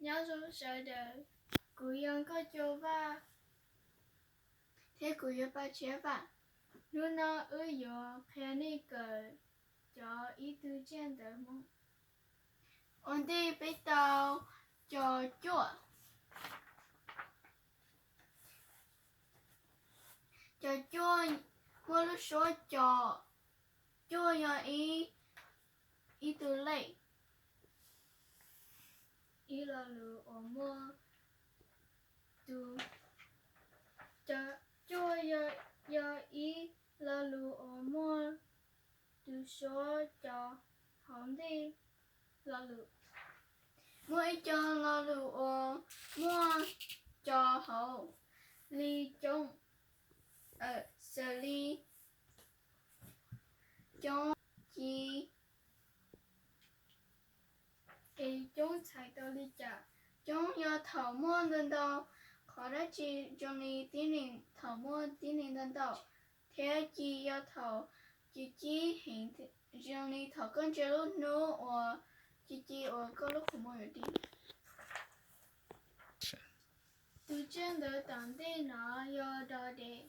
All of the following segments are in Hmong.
Nyob zoo sawv daws, kuv yog Nkauj Cua Vaj thiab kuv yog Paj Tshiab Vaj. Hnub no wb yuav qhia nej kawm cov ib tug tsiaj ntawv Hmoob. Ua ntej peb tau cov cuaj. Cov cuaj muaj lub suab cov. Cuaj yog ib, ib tug lej, ib lo lus uas muaj tus, cov cuaj yog, yog ib lo lus uas muaj tus suab cov hauv ntej lo lus. Muaj ib co lo lus uas muaj cov hauv li coob, xws li coob, ci. Es coob txhais tau li cas? Coob yog thaum muaj ntau ntau qhov dab tsi zoo li tib neeg, thaum muaj tib neeg ntau ntau, thiab ci yog thaum ci cib heev, zoo li thaum koj ntsia lub hnub uas ci ci uas koj lub qhov muag yuav dib. Tus tsiaj ntawv tom ntej no yog do dev.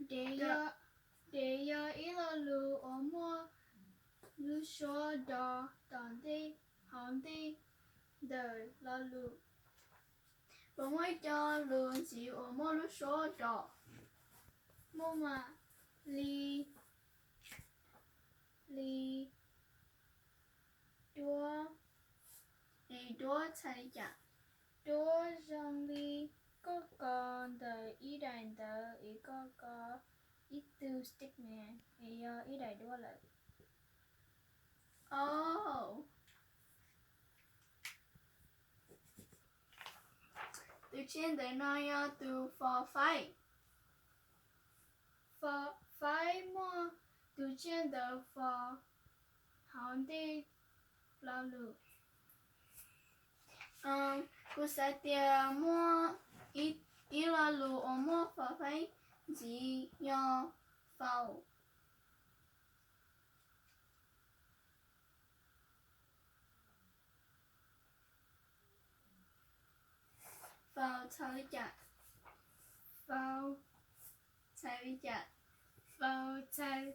Dev yog, dev yog ib lo lus uas muaj lub suab do tom ntej, hauv ntej ntawm lo lus. Puas muaj ib co lus ntxiv uas muaj lub suab do? Muaj mas, li, li, duab. Es duab txhais li cas? Duab zoo li koj kos ntawm ib daim ntawv es koj kos ib tug stickman es yog ib daim duab lawm. Tus tsiaj ntawv no yog tus fos faib. Fos faib muaj tus tsiaj ntawv fos hauv ntej lo lus. Kuv xav tias muaj ib lo lus uas muaj fos faib ntxiv yog faus. Faus txhais li cas? Faus txhais li cas? Faus txhais,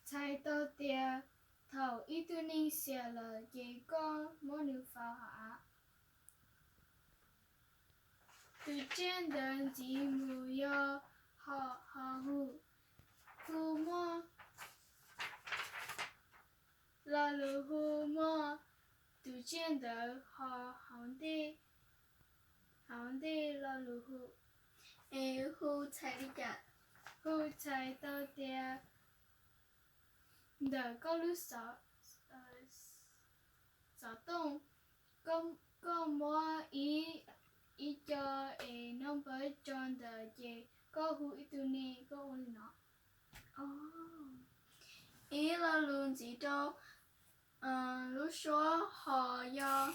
txhais tau tias thaum ib tug neeg xiam lawm ces koj muab nws faus hauv av. Tus tsiaj ntawv ntxiv mus yog ho, ho hu. Hu muaj, lo lus hu muaj tus tsiaj ntawv ho hauv ntej, hauv ntej lo lus hu. Es hu txhais li cas? Hu txhais tau tias ntawm koj lub xov, xov tooj, koj muab ib, ib co es no npawb tso ntawm ces koj hu ib tug neeg, koj hu li no. Ib lo lus ntxiv rau lub suab ho yog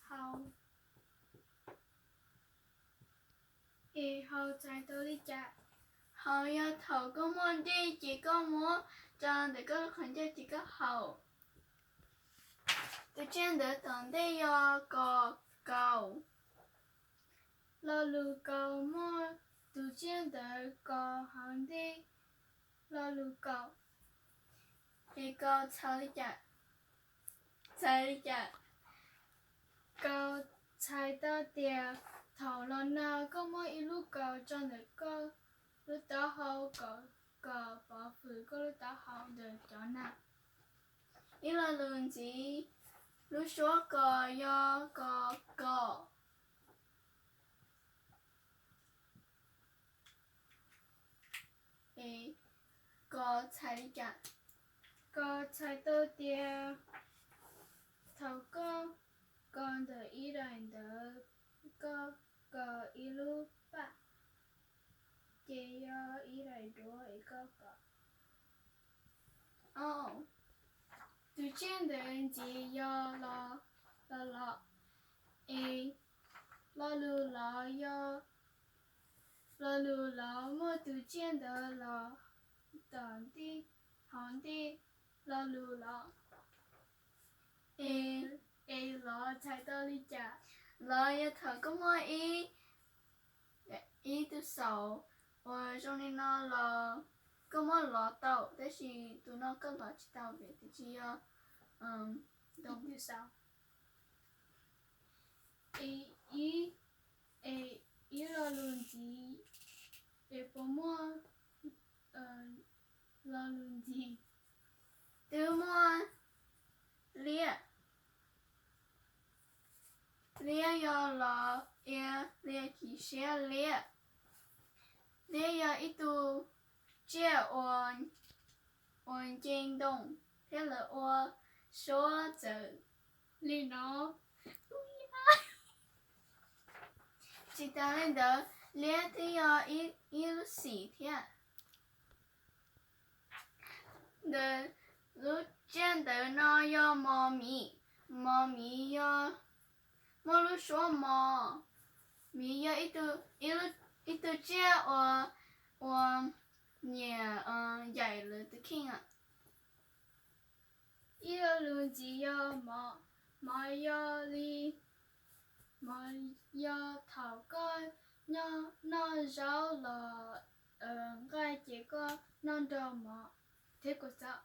hau. Es hau txhais tau li cas? Hau yog thaum koj muaj dej ces koj muab rau ntawm koj lub qhov ncauj ces koj haus. Tus tsiaj ntawv tom ntej yog kos, kaus. Lo lus kaus muaj tus tsiaj ntawv kos hauv ntej lo lus kaus. Es kaus txhais li cas? Txhais li cas? Kaus txhais tau tias thaum los nag koj muab ib lub kaus tso ntawm koj lub taub hau kom, kom pov hwm koj lub taub hau ntawm cov nag. Ib lo lus ntxiv, lub suab kos yog kos, kos. Es kos txhais li cas? Kos txhais tau tias thaum koj kos ntawm ib daim ntawv, koj kos ib lub paj, ces yog ib daim duab es koj kos. Tus tsiaj ntawv ntxiv yog lo, lo, los. Es lo lus los yog, lo lus los muaj tus tsiaj ntawv los tom ntej, hauv ntej lo lus los. Es Txhais tau li cas? Los yog thaum koj muaj ib, ib tug xaum uas zoo li no los koj muab lov tau, tab sis tus no koj lov tsis tau vim tias tsis yog ib tug xaum. Es ib, es ib lo lus ntxiv, es puas muaj lo lus ntxiv? Twb muaj liab. Liab yog los ia, liab kis siab liab. Liab yog ib tug tsiaj uas, uas nce ntoo thiab lawv ua suab txawv li no. Tsis tas li ntawd, liab twb yog ib lub xim thiab. Ntawm lub tsiaj ntawd no yog mos miv. Mos miv yog muaj lub suab mos. Miv yog ib tug tsiaj uas, uas nyiam yaim lawv tus kheej. Ib lo lus ntxiv yog mov. Mov yog li, mov yog thaum koj noj zaub los nqaij ces koj noj nrog mov thiab kua txob.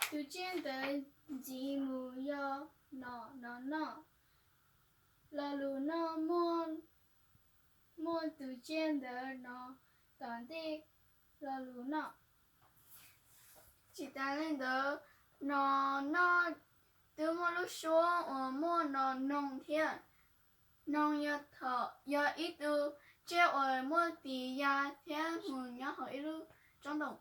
Tus tsiaj ntawd ntxiv mus yog no, no noj. Lo lus noj muaj, muaj tus tsiaj ntawd no tom ntej lo lus noj. Tsis tas li ntawd, no noj twb muaj lub suab uas muaj no noog thiab. Noog yog thaum, yog ib tug tsiaj uas muaj tis ya thiab mus nyob hauv ib lub tsob ntoo.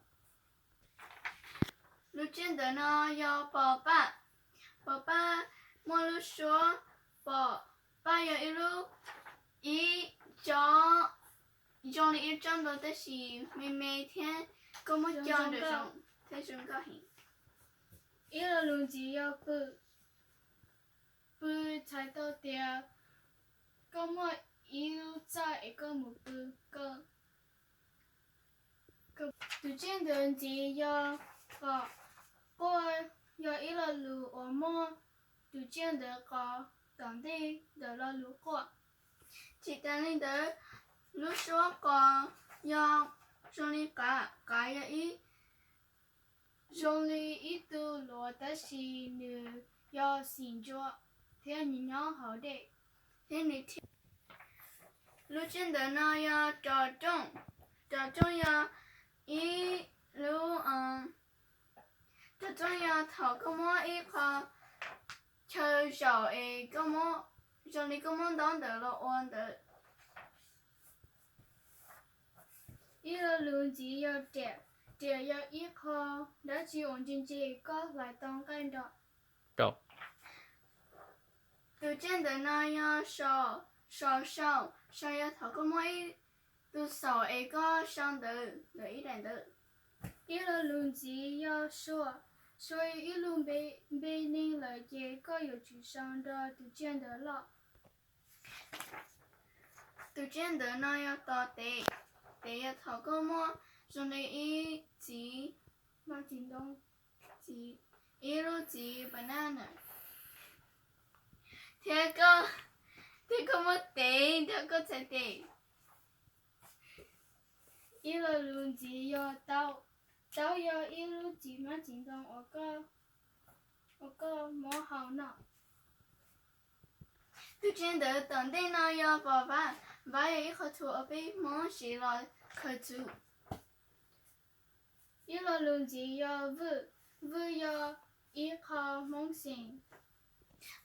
Lub tsiaj ntawd no yog pos paj. Pos paj muaj lub suab pom. Paj yog ib lub, ib tsob, zoo li ib tsob ntoo tab sis me me thiab koj muab coj ntawm zoo thiab zoo nkauj heev. Ib lo lus ntxiv yog pw. Pw txhais tau tias koj muaj ib lub txaj es koj mus pw. Tus tsiaj ntawd ntxiv yog qos. Quaj yog ib lo lus uas muaj tus tsiaj ntawd qos tom ntej ntawm lo lus quaj. Tsis tas li ntawd, lub suab qos yog zoo li qav. Qav yog ib, zoo li ib tug luav tab sis nws yog xim ntsuab thiab nws nyob hauv dej thiab nws thiaj. Lub tsiaj ntawd no yog rov rooj. Rov rooj yog ib lub, rov rooj yog thaum koj muab ib qho chaw zaum es koj muab, zoo li koj muab ntaub ntawv los ua ntawd. Ib lo lus ntxiv yog riam. Riam yog ib qho dab tsi uas ntse ntse koj hlais tau nqaij nrog. Tus tsiaj ntawd no yog sau. Sau, sau, sau yog thaum koj muab ib tug xaum es koj sau ntawv ntawm ib daim ntawv. Ib lo lus ntxiv yog sua. Sua yog ib lub npe neeg lawm ces koj yuav tsum sau nrog tus tsiaj ntawd loj. Tus tsiaj ntawd no yog tos tev. Tev yog thaum koj muab zoo li ib txiv, txiv, ib lub txiv banana thiab koj, thiab koj muab tev nrog koj txhais tes. Ib lo lus ntxiv yog taub. Taub yog ib lub txiv hmab txiv ntoo uas koj muab hau noj. Tus tsiaj ntawd tom ntej no yog pos vab. Vab yog ib qho txhuv uas peb Hmoob siv los khaws txhuv. Ib lo lus ntxiv yog vwj. Vwj yog ib qho Hmoob xeem.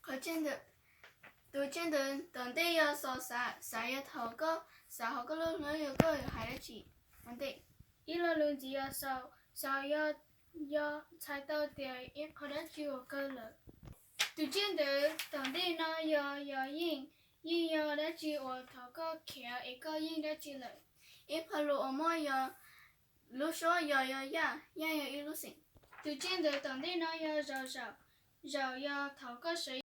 Qhov, tus tsiaj ntawd tom ntej yog xaus. Xav, xav yog thaum koj xav hauv koj lub hlwb yog koj hais dab tsi ua ntej. Ib lo lus ntxiv yog xaus. Xaus yog, yog txhais tau tias ib qho dab tsi uas kawg lawm. Tus tsiaj ntawd tom ntej no yog, yog yeej. Yeej yog dab tsi uas thaum koj khiav es koj yeej dab tsi lawm. Ib qho lus uas muaj yog, lub suab yog, yog yaj. Yaj yog ib lub xeem. Tus tsiaj ntawd tom ntej no yog zaum. Zaum, zaum yog thaum koj sawv